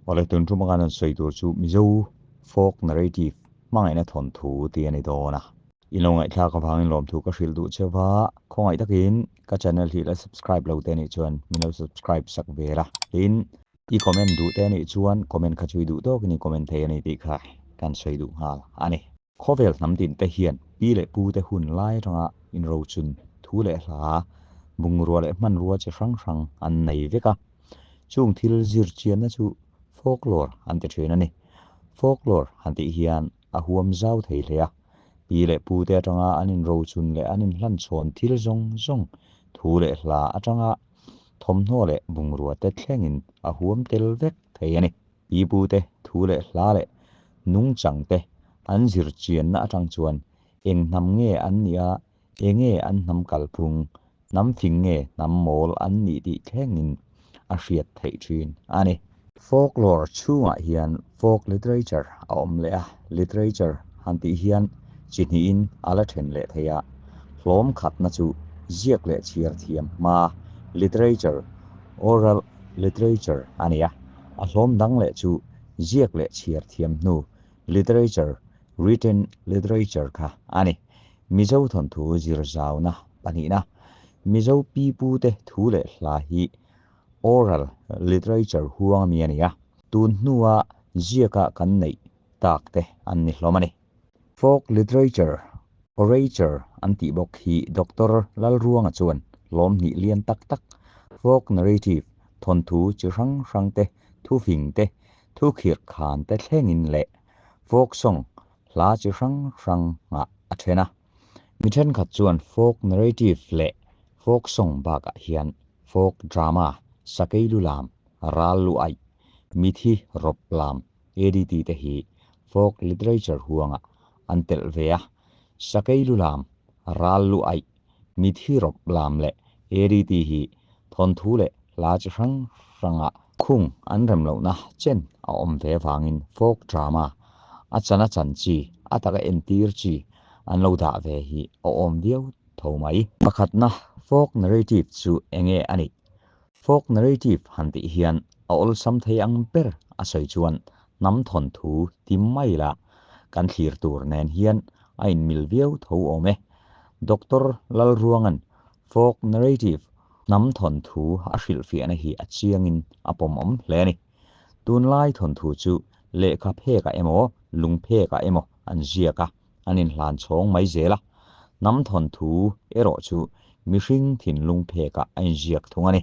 Awle tun tum a kan han sawi tur chu Mizo folk narrative hmangaihna thawnthu tih a ni dawn a. In lo ngaihthlak avangin lawmthu ka hrilh duh cheu va, khawngaih takin ka channel hi la subscribe lo te nih chuan min lo subscribe sak ve la. Tin, i comment duh te nih chuan comment kha chu i duh tawkin i comment thei a ni tih kha kan sawi duh nghal a ni. Khawvel hnam tin te hian pi leh pu te hun lai atanga inrochun thu leh hla, bungrua leh hmanrua chi hrang hrang an nei vek a. Chung thil zir chianna chu folklore an ti thin a ni. Folklore han tih hian a huam zau thei hle a. Pi leh pu te atanga an inrochun leh an inhlanchhawn thil zawng zawng thu leh hla atanga thawmhnaw leh bungrua te thlengin a huam tel vek thei a ni. Pipute thu leh hla leh nungchang te an zir chianna atang chuan eng hnam nge an nih a, enge an hnam kalphung, hnam fing nge hnam mawl an nih tih thlengin a hriat theih thin a ni. Folklore chhungah hian folk literature a awm leh a, literature han tih hian chi hnihin a la then leh thei a, hlawm khatna chu ziak leh chhiar thiam hma literature, oral literature, a ni a, a hlawm dang leh chu ziak leh chhiar thiam hnu literature, written literature, kha a ni. Mizo thawnthu zir zauna pahnihna, Mizo pipute thu leh hla hi oral literature huang ami a ni a, tun hnua ziaka kan neih tak te an ni hlawm a ni. Folk literature, orature an tih bawk hi Doctor Lalruanga chuan lawm hnih lian tak tak, folk narrative, thawnthu chi hrang hrang te, thufing te, thukhirh khan te thlengin leh folk song, hla chi hrang hrang ah a then a. Mi thenkhat chuan folk narrative leh folk song bakah hian folk drama, sakei lu lam, ral lu aih, mithi rawp lam, adt te hi folk literature huangah an telh ve a. Sakei lu lam, ral lu aih, mithi rawp lam leh adt hi thawnthu leh hla chi hrang hrangah khung an rem lohna chen a awm ve vangin folk drama a chan a chan chi, a taka entir chi an lo dah ve hi a awm viau tho mai. Pakhatna, folk narrative chu enge a nih? Folk narrative han tih hian a awlsam thei ang ber a sawi chuan hnam thawnthu ti mai la kan thlir tur nen hian a inmil viau tho awm e. Doctor Lalruanga'n folk narrative hnam thawnthu a hrilhfiahna hi a chiangin a pawmawm hle a ni. Tunlai thawnthu chu lehkha phekah emaw lung phekah emaw an ziak a. an inhlan chhawng mai zel a, hnam thawnthu erawh chu mihring thinlung phekah a inziak thung a ni.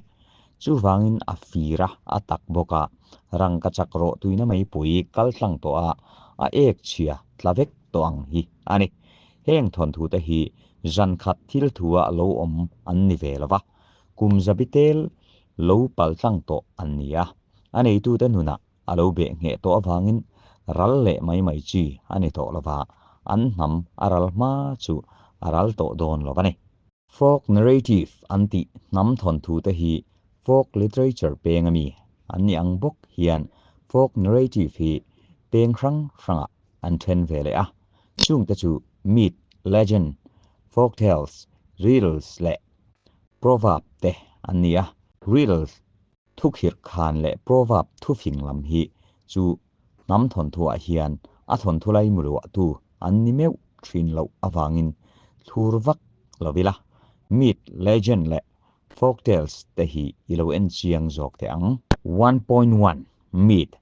Chuvangin a fir a, a tak bawk a, rangka chak rawh tuina meipui kal tlang tawh a, a ek chhia tla vek tawh ang hi a ni. Heng thawnthu te hi zan khat thil thua lo awm an ni ve lo va, kum zabi tel lo pal tlang tawh an ni a, a neitute nunah a lo beh ngheh tawh avangin ral leh mai mai chi a ni tawh lova, an hnam a ral hma chu a ral tawh dawn lo a ni. Folk narrative an tih hnam thawnthu te hi folk literature peng a mi an ni ang bawk hian folk narrative hi peng hrang hrangah an then ve leh a, chungte chu myth, legend, folk tales, riddles leh proverb te an ni a, riddles Thukhirh khan leh proverb thufing lam hi chu hnam thawnthuah hian a thawnthu lai muluahtu an ni meuh thin loh avangin thlur vak lo ila, myth, legend leh folktales te hi i lo en chiang zawk teh ang. 1.1 Myth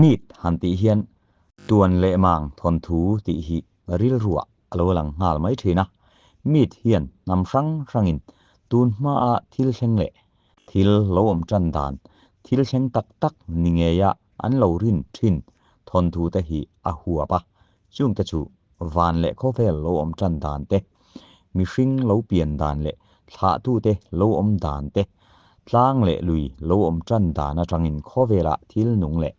Myth han tih hian tuan leh mang thawnthu tih hi rilruah a lo lang nghal mai thin a. Myth hian hnam hrang hrangin tun hmaa thil thleng leh Thil lo awm tan dan, thil thleng tak tak ni ngeia an lo rin thin thawnthu te hi a huap a, chungte chu van leh khawvel lo awm tan dan te, mihring lo pian dan leh thlahtute lo awm dan te, tlang leh lui lo awm tan dan atangin khawvelah thil nung leh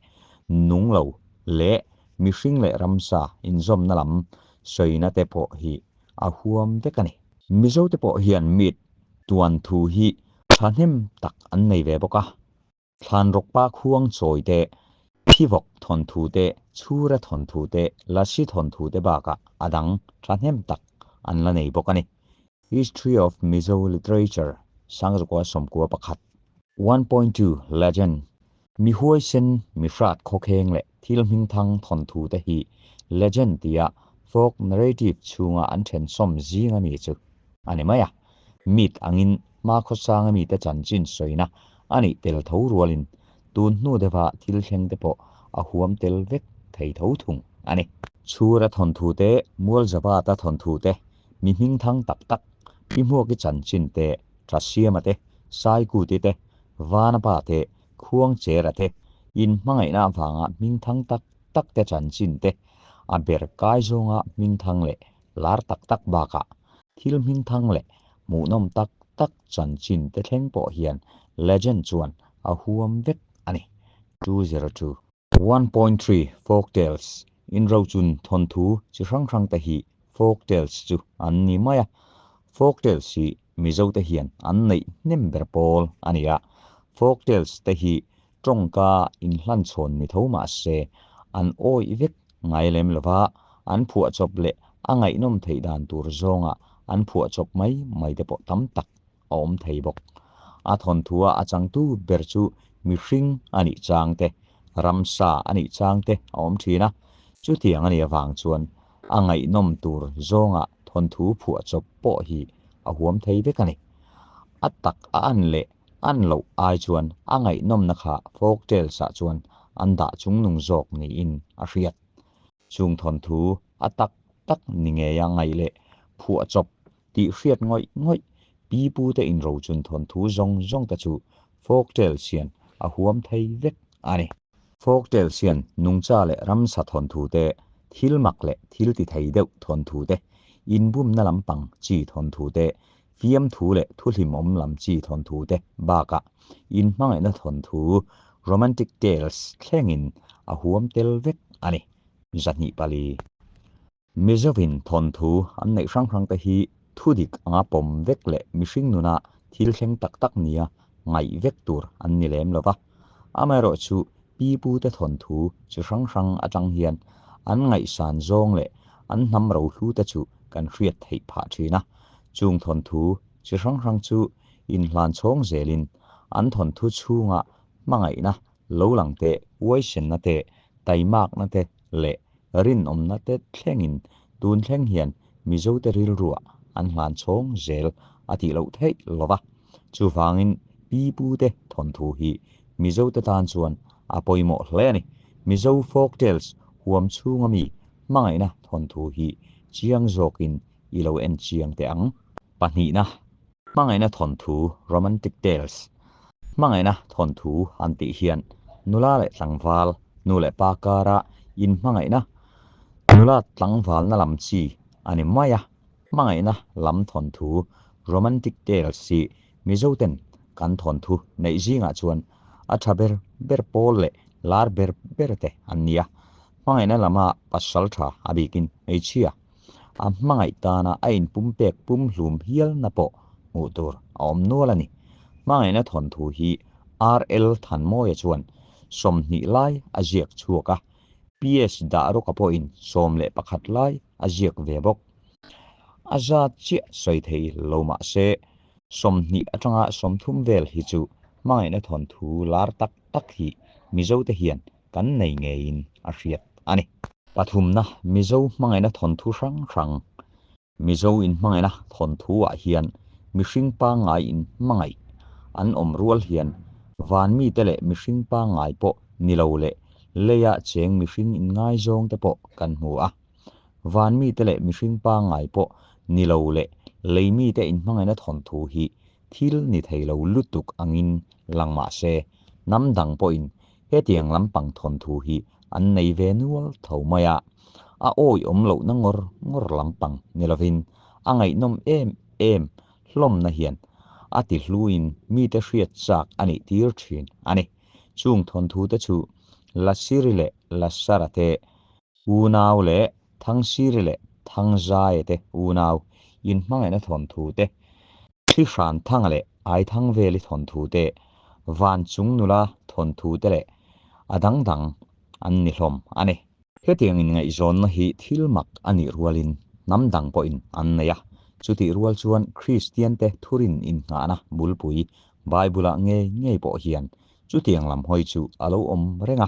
nung lo leh mihring leh ramsa inzawmna lam sawina te pawh hi a huam vek a ni. Mizote pawh hian mit Tuan thu hi thahnem tak an nei ve bawk a, Thlanrawkpa khuang chawi te, Phivawk thawnthu te, Chhura thawnthu te, Lasi thawnthu te bakah a dang thahnem tak an la nei bawk a ni. History of Mizo Literature, Sangzakua 11. 1.2 Legend. Mi huaisen, mi hrat khawkheng leh thil hmingthang thawnthu te hi legend tia folk narrative chhunga an thensawm zing a mi chu a ni mai a. Myth angin hmakhawsanga mite chanchin sawina a nih tel tho rualin tun hnu deuha thil thleng te pawh a huam tel vek thei tho thung a ni. Chhura thawnthu te, Mualzavata thawnthu te, mi hmingthang tak tak, Pi Hmuaki chanchin te, Thasiama te, Saikuti te, Vanapa te, Khuangchera te, inhmangaihna avanga hmingthang tak tak te chanchin te, a ber kai zawnga hmingthang leh lar tak tak bakah thil hmingthang leh hmuhnawm tak tak chanchin te thleng pawh hian legend chuan a huam vek a ni. 202. 1.3 Folk Tales, Inrochun thawnthu chi hrang hrang te hi folk tales chu an ni mai a. Folk tales hi Mizote hian an neih hnem ber pawl a ni a. Folk tales te hi tawngka inhlanchhawn ni tho mah se an awih vek ngai lem lo va, an phuahchawp leh a ngaihnawm theih dan tur zawnga an phuahchawp mai mai te pawh tam tak a awm thei bawk. A thawnthua a changtu ber chu mihring a nih chang te, ramsa a nih chang te a awm thin a, chutiang a nih avang chuan a ngaihnawm tur zawnga thawnthu phuahchawp pawh hi a huam thei vek a ni. A tak a an leh an loh ai chuan a ngaihnawmna kha folk tales ah chuan an dah chungnung zawk niin a hriat. Chung thawnthu a tak tak ni ngeia ngaih leh phuahchawp tih hriat ngawih ngawih pi pute inrochun thawnthu zawng zawng te chu folk tales hian a huam thei vek a ni. Folk tales hian nungcha leh ramsa thawnthu te, thil mak leh thil ti thei deuh thawnthu te, inbumna lampang chi thawnthu te, fiamthu leh thuhlimawm lam chi thawnthu te bakah inhmangaihna thawnthu, romantic tales, thlengin a huam tel vek a ni. 204. Mizovin thawnthu an neih hrang hrang te hi thudik anga pawm vek leh mihring nuna thil thleng tak tak nia ngaih vek tur an ni lem lo va. Amaherawhchu pi pute thawnthu chi hrang hrang atang hian an ngaihsan zawng leh an hnam rohlu te chu kan hriat theih phah thin a. Chung thawnthu chi hrang hrang chu inhlan chhawng zelin an thawnthu chhunga hmangaihna lo lang te, uaisenna te, taimakna te leh rinawmna te thlengin tun thleng hian Mizote rilruah an hlan chhawng zel a tih loh theih lo va. Chuvangin pi pute thawnthu hi Mizote tan chuan a pawimawh hle a ni. Mizo folk tales huam chhunga mi hmangaihna thawnthu hi chiang zawkin i lo en chiang teh ang. Pahnihna, Hmangaihna thawnthu, Romantic Tales, Hmangaihna thawnthu an tih hian nula leh tlangval, nu leh pa kara inhmangaihna, nula tlangvalna lam chi a ni mai a. Hmangaihna lam thawnthu, Romantic Tales, hi Mizoten kan thawnthu neih zingah chuan a tha ber ber pawl leh lar ber ber te an ni a. Hmangaihna lama pasal tha a bikin hmeichhia A hmangaih tana a inpumpek pumhlum hialna pawh hmuh tur a awm nual a ni. Hmangaihna thawnthu hi RL Thanmawia chuan 20 lai a ziak chhuak a, PS Dahrawka pawhin 11 lai a ziak ve bawk. A zat chiah sawi thei lo mah se, 20 atanga 30 vel hi chu hmangaihna thawnthu lar tak tak hi Mizote hian kan nei ngeiin a hriat a ni. Pathumna, Mizo hmangaihna thawnthu hrang hrang. Mizo inhmangaihna thawnthu-ah hian mihring pangngai inhmangaih an awm rual hian van mite leh mihring pangngai pawh ni lo leh leia cheng mihring inngaizawng te pawh kan hmu a. Van mite leh mihring pangngai pawh ni lo leh lei mite inhmangaihna thawnthu hi thil ni thei lo lutuk angin lang mah se, hnam dang pawhin hetiang lampang thawnthu hi an nei ve nual tho mai a. A awihawm lohna ngawr ngawr lampang ni lovin a ngaihnawm em em hlawmna hian a ti hluin mite hriat chak a nih tir thin a ni. Chung thawnthu te chu Lasiri leh Lasara te unau leh Thangsiri leh Thangzaia te unau inhmangaihna thawnthu te, Thli Hranthanga leh Aithangveli thawnthu te, Vanchung nula thawnthu te leh a dang dang an ni hlawm a ni. Hetiang inngaihzawnna hi thil mak a nih rualin hnam dang pawhin an nei a, chutih rual chuan Kristiante thurin innghahna bulpui Bible-ah ngei ngei pawh hian. Chutiang lam hawi chu a lo awm reng a.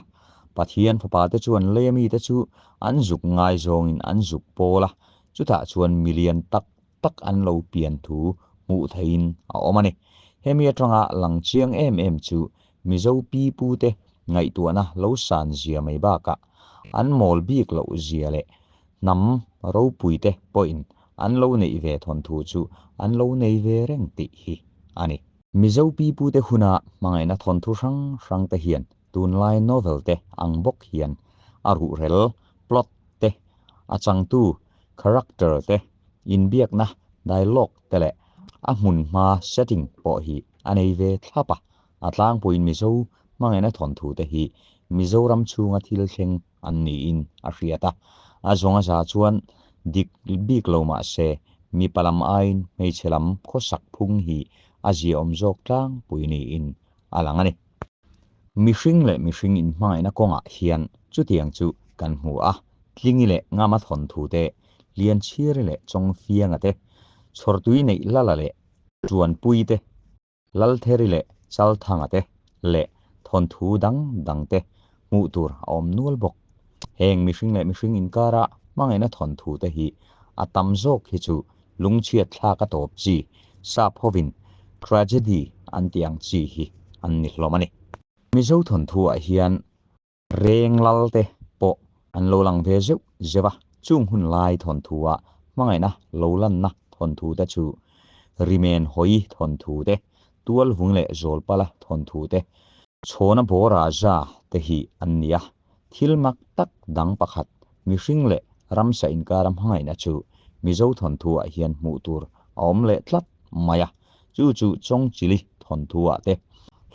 Pathian fapate chuan leia mite chu an zuk ngaizawngin an zuk pawl a, chutah chuan milian tak tak an lo pian thu hmuh theihin a awm a ni. Hemi atanga lang chiang em em chu Mizo pi pute ngaihtuahna lo san zia mai bakah an mawl bik loh zia leh hnam ropuite pawhin an lo neih ve thawnthu chu an lo nei ve reng tih hi a ni. Mizo pi pute huna hmangaihna thawnthu hrang hrangte hian tunlai novel te ang bawk hian a ruhrel, plot, te, a changtu, character, te, inbiakna, dialogue, te leh a hmunhma, setting, pawh hi a nei ve thlap a. A tlangpuiin Mizo hmangaihna thawnthu te hi Mizoram chhunga thil thleng an niin a hriat a. A zawng a za chuan dik bik lo mah se mipa lam aiin hmeichhe lam khawsak phung hi a ziaawm zawk tlangpui niin a lang a ni. Mihring leh mihring inhmangaihna kawngah hian chutiang chu kan hmu a, Tlingi leh Ngama thawnthu te, Lianchhiri leh Chawngfianga te, Chhawrtui neih Lala leh Tuanpui te, Laltheri leh Chalthanga te leh thawnthu dang dang te hmuh tur a awm nual bawk. Heng mihring leh mihring inkara hmangaihna thawnthu te hi a tam zawk hi chu lungchhiat thlak a tawp chi, sap hovin tragedy an tih ang chi hi an ni hlawm a ni. Mizo thawnthu ah hian Reng lal te pawh an lo lang ve zeuh zeuh a, chung hun lai thawnthu ah hmangaihna lo lanna thawnthu te chu Rimen Hawi thawnthu te, Tualvung leh Zawlpala thawnthu te, Chhawna Bawra Za te hi an ni a. Thil mak tak dang pakhat, mihring leh ramsa inkara hmangaihna chu Mizo thawnthu ah hian hmuh tur a awm leh tlat mai a, chu chu Chawngchili thawnthu ah te,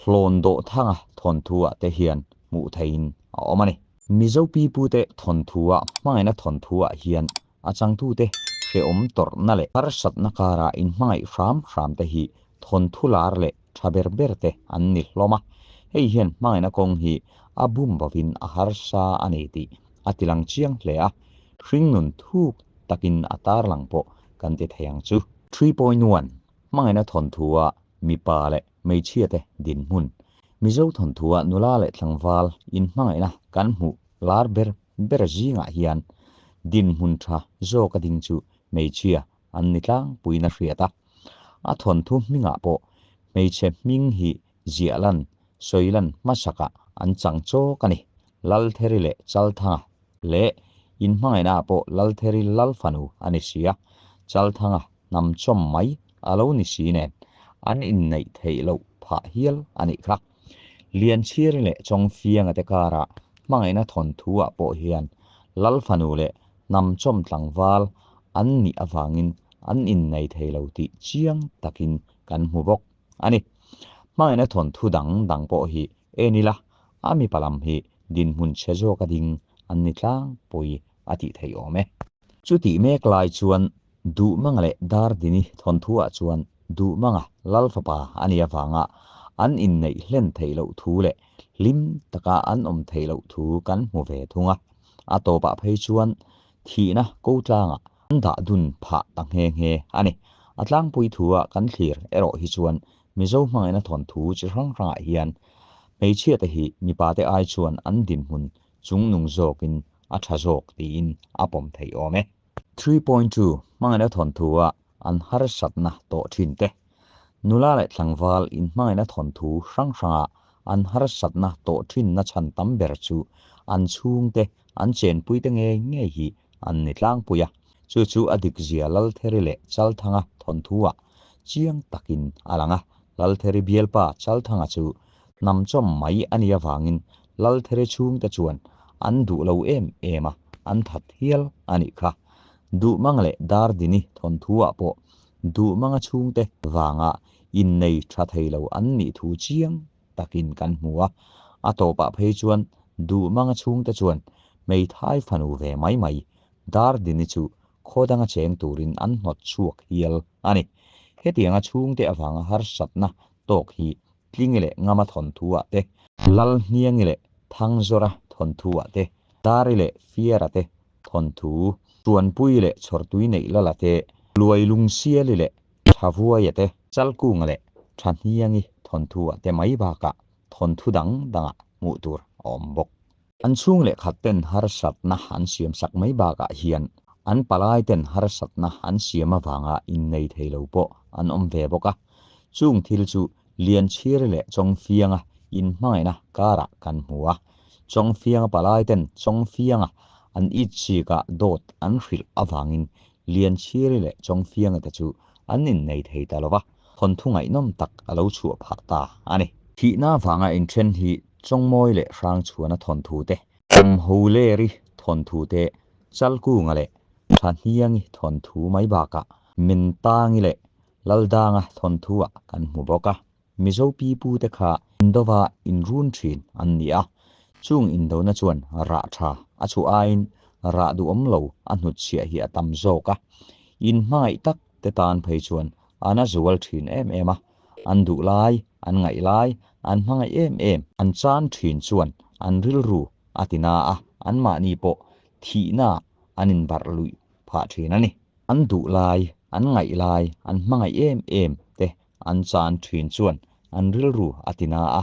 Hlawn Dawhthanga thawnthu ah te hian hmuh theihin a awm a ni. Mizo pipute thawnthu ah hmangaihna thawnthu ah hian a changtute hrehawm tawrhna leh harsatna kara inhmangaih hram hram te hi thawnthu lar leh tha ber ber te an ni hlawm a, hei hian hmangaihna kawng hi a bum bovin a harsa a ni tih a tilang chiang hle a, hringnun thuk takin a tarlang pawh kan ti thei ang chu. 3.1 Hmangaihna thawnthu-a mipa leh hmeichhia te dinhmun. Mizo thawnthu-a nula leh tlangval inhmangaihna kan hmuh lar ber ber zingah hian dinhmun tha zawka ding chu hmeichhia an ni tlangpuiin a hriat a. A thawnthu hmingah pawh hmeichhe hming hi ziah lan, sawi lan hmasakah an chang chawk a ni. Laltheri leh Chalthanga leh inhmangaihnaah pawh Laltheri Lalfanu a ni si a, Chalthanga hnam chawm mai a lo ni si nen an inneih theih loh phah hial a nih kha. Lianchhiri leh Chawngfianga te karah hmangaihna thawnthu-ah pawh hian Lalfanu leh hnam chawm tlangval an nih avangin an innei thei lo tih chiang takin kan hmu bawk a ni. Hmangaihna thawnthu dang dang pawh hi en ila a mipa lam hi dinhmun chhe zawka ding an ni tlangpui a tih theih awm e. Chutih mek lai chuan Duhmanga leh Dardini thawnthu-ah chuan Duhmanga Lalfapa a nih avanga an inneih hlen theih loh thu leh hlim taka an awm theih loh thu kan hmu ve thung a. A tawpah phei chuan thihna ko tlangah an dah dun phah ta nghe nghe a ni. A tlangpui thua kan thlir erawh hi chuan Mizo hmangaihna thawnthu chi hrang hrangah hian hmeichhiate hi mipate ai chuan an dinhmun chungnung zawkin a tha zawk tiin a pawm theih awm e. 3.2 Hmangaihna thawnthu-a an harsatna tawh thin te. Nula leh tlangval inhmangaihna thawnthu hrang hranga an harsatna tawh thinna chhan tam ber chu an chhungte, an chenpuite ngei ngei hi an ni tlangpui a. Chu chu a dikzia Laltheri leh Chalthanga thawnthu-ah chiang takin a lang a. Laltheri bialpa Chalthanga chu hnam chawm mai a nih avangin Laltheri chhungte chuan an duh lo em em a, an that hial a nih kha. Duhmang leh Dardini thawnthu-ah pawh Duhmanga chhungte vanga innei tha thei lo an nih thu chiang takin kan hmu a, a tawpah phei chuan Duhmanga chhungte chuan hmeithai fanu ve mai mai Dardini chu khaw danga cheng turin an hnawt chhuak hial a ni. Hetianga chhungte avanga harsatna tawk hi Tlingi leh Ngama thawnthu-ah te, Lalhniangi leh Thangzawra thawnthu-ah te, Dari leh Fiara te thawnthu, Tuanpui leh Chhawrtui neih lala te, Luailungsiali leh Thavuaia te, Chalkunga leh Thahniangi thawnthu-ah te mai bakah. thawnthu dang dangah hmuh tur a awm bawk. An chhung leh khat ten harsatna an siam sak mai bakah hian an palai ten harsatna an siam avanga innei thei lo pawh an awm ve bawk a. Chung thil chu Lianchhir leh Chawngfianga inhmangaihna karah kan hmu a. Chawngfianga palai ten Chawngfianga an itsikah dawt an hrilh avangin Lianchhiri leh Chawngfianga te chu an innei thei ta lo va, thawnthu ngaihnawm tak a lo chhuah phah ta a ni. Thihna vanga inthen hi Chawngmawi leh Hrangchhuana thawnthu te, Awmholeri thawnthu te, Chalkunga leh Thahniangi thawnthu mai bakah Mentangi leh Laldanga thawnthu-ah kan hmu bawk a. Mizo pipu te kha indova inrun thin an ni a, chung indona chuan rah tha a chhuah aiin rah duhawm lo a hnutchhiah hi a tam zawk a. In hmangaih tak te tan phei chuan an a zual thin em em a, an duh lai, an ngaih lai, an hmangaih em em an chan thin chuan an rilru a ti na a, anmahni pawh thihna an inbarh luih phah thin a ni. An duh lai, an ngaih lai, an hmangaih em em te an chan thin chuan an rilru a ti na a,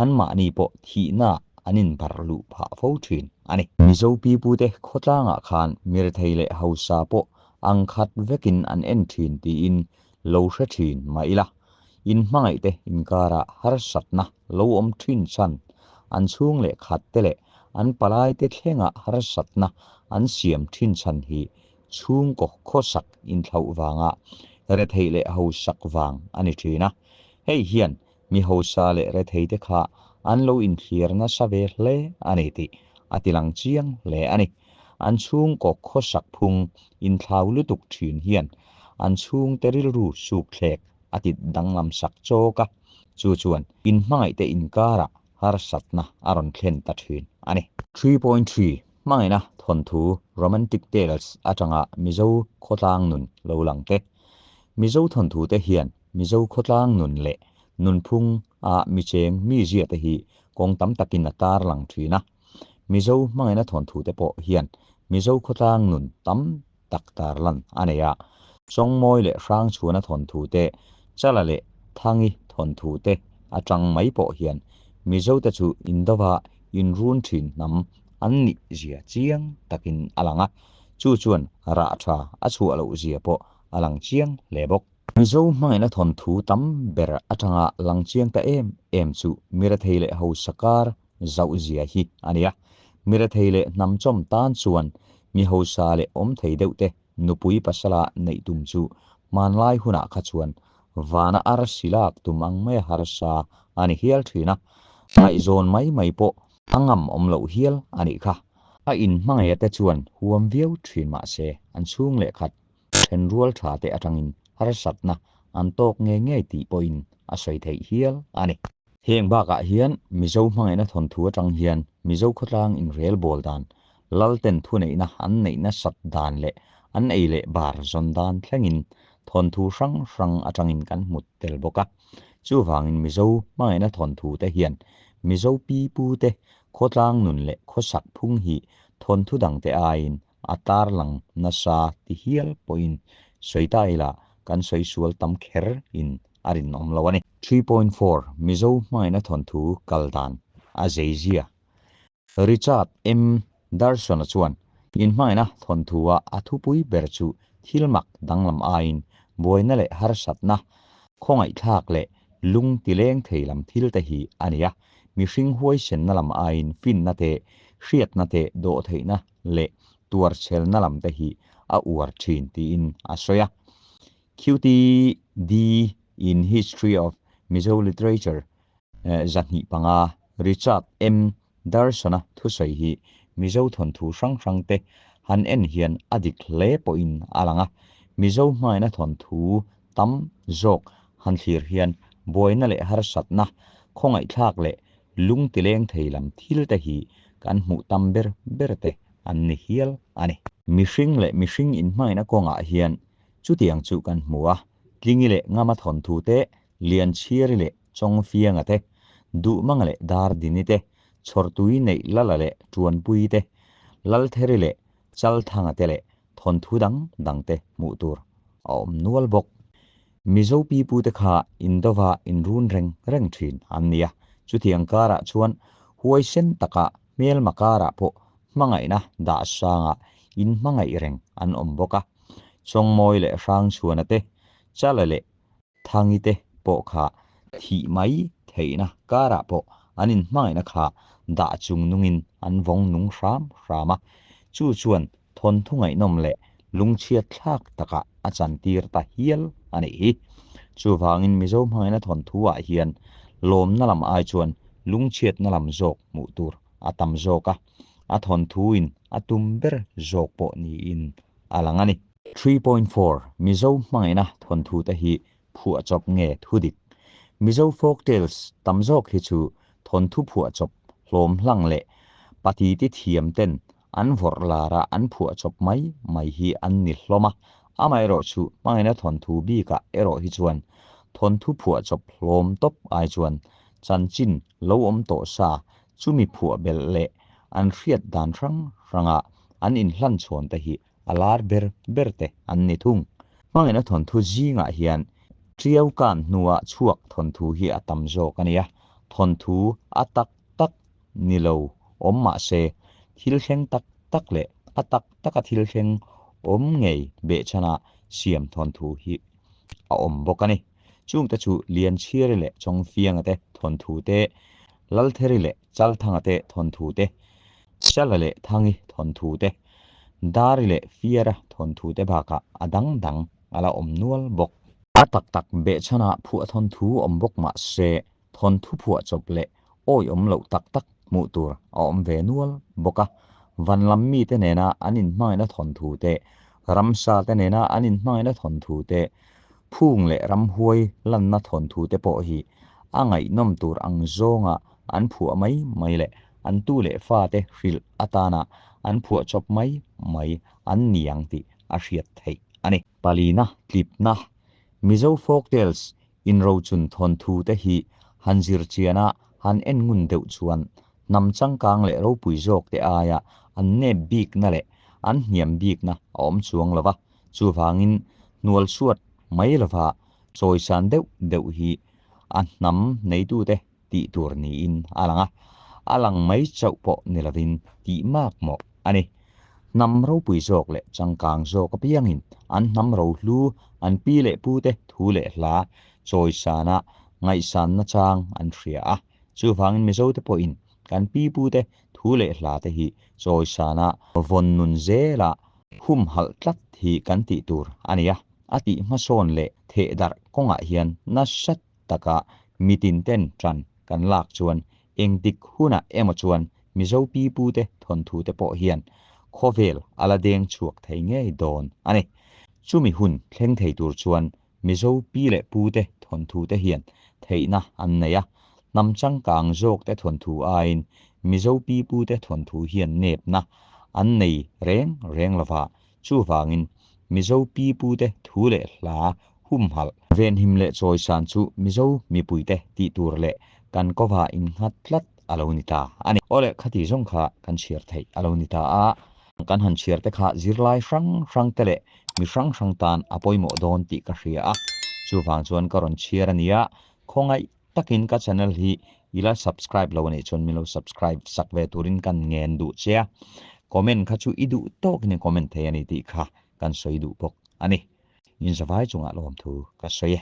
anmahni pawh thihna an inbarh luh phah fo thin a ni. Mizo pipute khawtlangah khan mirethei leh hausa pawh ang khat vekin an en thin tiin lo hre thin mah ila, inhmangaihte inkarah harsatna lo awm thin chhan, an chhung leh khatte leh an palaite thlengah harsatna an siam thin chhan hi chhungkaw khawsak inthlauh vanga retheih leh hausak vang a ni thin a. Hei hian mi hausa leh retheite kha an lo inthlir nasa ve hle a ni tih a tilang chiang hle a ni. An chhungkaw khawsak phung inthlau lutuk thin hian an chhungte rilru sukthlek a ti danglam sak chawk a, chu chuan inhmangaihte inkarah harsatna a rawn thlen ta thin a ni. 3.3 Hmangaihna thawnthu Romantic Tales atanga Mizo khawtlang nun lo lang te. Mizo thawnthu te hian Mizo khawtlang nun leh nunphung a micheng mizia te hi kawng tam takin a tarlang thin a. Mizo hmangaihna thawnthu te pawh hian Mizo khawtlang nun tam tak tarlan a nei a. Chawngmawi leh Hrangchhuana thawnthu te, Chala leh Thangi thawnthu te atang mai pawh hian Mizo te chu indova inrun thin hnam an nih zia chiang takin a lang a, chu chuan rah tha a chhuah loh zia pawh a lang chiang hle bawk. Mizo hmangaihna thawnthu tam ber atanga lang chiang ta em em chu Mirethei leh Hausa kar zauh zia hi a ni a. Mirethei leh hnam chawm tan chuan mi hausa leh awm thei deuh te nupui pasala neih tum chu hmanlai hunah kha chuan vana arsi lak tum ang mai a harsa a ni hial thin a, ngaihzawn mai mai pawh a ngam awm loh hial a nih kha. A inhmangaih te chuan huam viau thin mah se an chhung leh khat thenrual tha te atangin harsatna an tawk ngei ngei tih pawhin a sawi theih hial a ni. Heng bakah hian Mizo hmangaihna thawnthu atang hian Mizo khawtlang inrel bawl dan, Lalten thuneihna an neih nasat dan leh an ei leh bar zawn dan thlengin thawnthu hrang hrang atangin kan hmu tel bawk a. Chuvangin Mizo hmangaihna thawnthu te hian Mizo pi pu te khawtlang nun leh khawsak phung hi thawnthu dangte aiin a tarlang nasa ti hial pawhin sawi ta ila kan sawi sual tam kher in a rinawm lo a ni. 3.4 Mizo hmangaihna thawnthu kal dan a zeizia Richard M. Darson-a chuan inhmangaihna thawnthu-a a thupui ber chu thil mak danglam aiin buaina leh harsatna, khawngaihthlak leh lung tileng thei lam thil te hi a ni a, mihring huaisenna lam aiin finna te, hriatna te, dawhtheihna leh tuarchhelna lam te hi a uar thin tiin a sawi a. QTD in History of Mizo Literature 25 Richard M. Darson-a thusawi hi Mizo thawnthu hrang hrang te han en hian a dik hle pawhin a lang a, Mizo hmaina thawnthu tam zawk han thlir hian buaina leh harsatna, khawngaihthlak leh lungtileng thei lam thil te hi kan hmuh tam ber ber te an ni hial a ni. Mihring leh mihring inhmaina kawngah hian chutiang chu kan hmu a, Tlingi leh Ngama thawnthu te, Lianchhiari leh Chawngfianga te, Duhmanga leh Dardini te, Chhawrtui neih Lala leh Tuanpui te, Laltheri leh Chalthanga te leh thawnthu dang dang te hmuh tur a awm nual bawk. Mizo pipute kha Indova inrun reng reng thin an ni a. Chutiang karah chuan huaisen taka hmelma karah pawh hmangaihna dah sanga inhmangaih reng an awm bawk a. Chawngmawi leh Hrangchhuana te, Chala leh Thangi te pawh kha thih mai theihna karah pawh an inhmangaihna kha dah chung nungin an vawng nung hram hram a, chu chuan thawnthu ngaihnawm leh lungchhiat thlak takah a chantir ta hial a nih hi. Chuvangin Mizo hmangaihna thawnthu ah hian lawmna lam ai chuan lungchhiatna lam zawk hmuh tur a tam zawk a, a thawnthu in a tum ber zawk pawh niin a lang a ni. 3.4 Mizo hmangaihna thawnthu te hi phuahchawp nge thudik? Mizo folktales tam zawk hi chu thawnthu phuahchawp hlawm hlang leh patiti thiam ten an vawrh lara an phuahchawp mai mai hi an ni hlawm a, amaherawhchu hmangaihna thawnthu bikah erawh hi chuan thawnthu phuahchawp hlawm tawp ai chuan chanchin lo awm tawh sa chumi phuah belh leh an hriat dan hrang hranga an inhlanchhawn te hi a lar ber ber te an ni thung. Hmangaihna thawnthu zingah hian Tiau kan hnua chhuak thawnthu hi a tam zawk a nia. Thawnthu a tak tak ni lo awm mah se, thil thleng tak tak leh a tak taka thil thleng awm ngei behchhana siam thawnthu hi a awm bawk a ni. Chungte chu Lianchhiari leh Chawngfianga te thawnthu te, Laltheri leh Chalthanga te thawnthu te, Chala leh Thangi thawnthu te, Dari leh Fiara thawnthu te bakah a dang dang a la awm nual bawk. A tak tak behchhana phuah thawnthu awm bawk mah se, thawnthu phuah chawp leh awiawm loh tak tak hmuh tur a awm ve nual bawk a. Van lam mite nena an inhmangaihna thawnthu te, ramsa te nena an inhmangaihna thawnthu te, phung leh ramhuai lanna thawnthu te pawh hi a ngaihnawm tur ang zawnga an phuah mai mai leh an tu leh fate hrilh atana an phuah chawp mai mai an ni ang tih a hriat theih a ni. Palina tlipna, Mizo Folktales inrochun thawnthu te hi han zir chiana han en ngun deuh chuan hnam changkang leh ropui zawk te aia an nep bikna leh an hniam bikna a awm chuang lo va, chuvangin hnual suat mai lova chawisan deuh deuh hi a hnam neitute tih tur niin a lang a, a lang mai chauh pawh ni lovin tih mak mawh a ni. Hnam ropui zawk leh changkang zawk apiangin an hnam rohlu, an pi leh pute thu leh hla chawisana ngaihsanna chang an hria a. Chuvangin Mizote pawhin kan pi pute thu leh hla te hi chawisana vawn nun zela humhalh tlat hi kan tih tur a ni a. A tih hmasawn leh thehdarh kawngah hian nasa taka mitin ten tan kan lak chuan engtik hunah emaw chuan Mizo pipute thawnthu te pawh hian khawvel a la deng chhuak thei ngei dawn a ni. Chumi hun thleng thei tur chuan Mizo pi leh pute thawnthu te hian theihna an nei a, hnam changkang zawk te thawnthu aiin Mizo pipute thawnthu hian nepna an nei reng reng lova, Chuvangin, Mizo pi pute thu leh hla humhalh. Venhim leh chawisan chu Mizo mipuite tih tur leh kan kawva innghat tlat a lo ni ta a ni. Aw le, khati zawng kha kan chhiar theih a lo ni ta a. Kan han chhiar te kha zirlai hrang hrang te leh mi hrang hrang tan a pawimawh dawn tih ka hria a. Chuvang chuan ka rawn chhiar a nia, khawngaih takin ka channel hi i la subscribe lo anih chuan min lo subscribe sak ve turin kan ngen duh che a, comment kha chu i duh tawkin i comment thei a ni tih kha kan sawi duh bawk a ni. Inzavai chungah lawmthu ka sawi e.